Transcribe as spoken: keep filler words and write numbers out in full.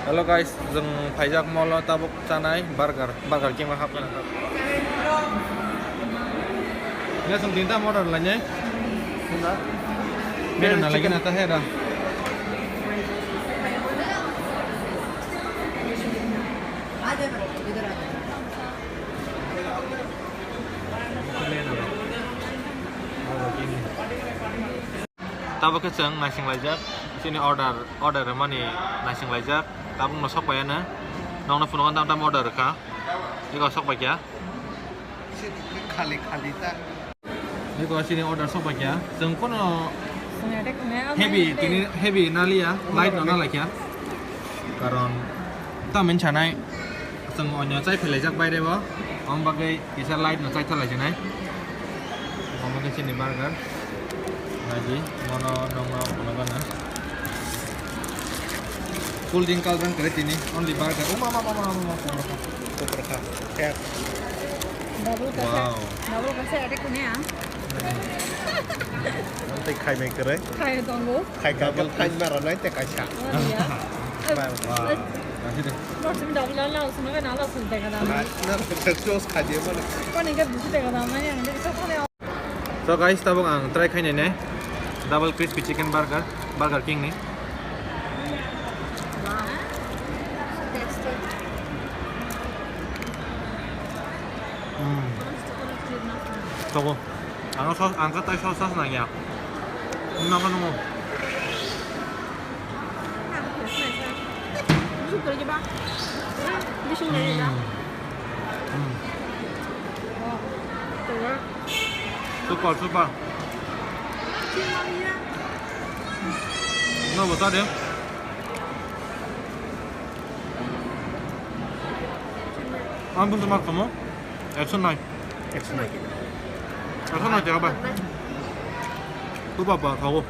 Hello guys, jwng phaijak molo tabuk chanai burger, Burger King o hapna. Ya, jwng tinta order lainai. Menu na lagi na ta hai da. Tabuk khe chwng naising laijak, chini order, order rwmani naising laijak, tabukno sok pai ano, nokno phunukgo tam tam order rwkha, eko sok pai kha. Khali khali ta. Eko chini order sok pai kha, chwng kono heavy, tini heavy naliya, light no nalaikha, karon tamni sanai. Chwng onyo chai phelaijak baire bo, omo bagwi kisa light no chai thalaijak nai. Omo khe chini burger. Naidi, mono nongno phunukgana. Cool drink kalrang kwrwi tini, only burger. Uma, ma, ma, ma, ma, ma, kupra kha. Kupra kha. Khe. Double kasa. Wow. Double kasa ada kunya. Tei khai mai kwrwi. Khai tongo. Khai ka double khai mara nai te kaisa. Oh, iya. Wow. Nasi de. Double ala usna na ala usna tega da. Na, na, sauce khai dia mana? Kau ni ke buku tega da mana? So guys, tabuk ang try khainai ne double crispy chicken burger, Burger King ni. Hmm. Togo. Ang sauce, ang katai sauce sauce nangya. Nang nang. Hmm. Hmm. Super, super. No, bota de. Ang buso mak tomo. Ekso nai. Ekso nai. Ekso nai tega ba. Tu ba ba kawo.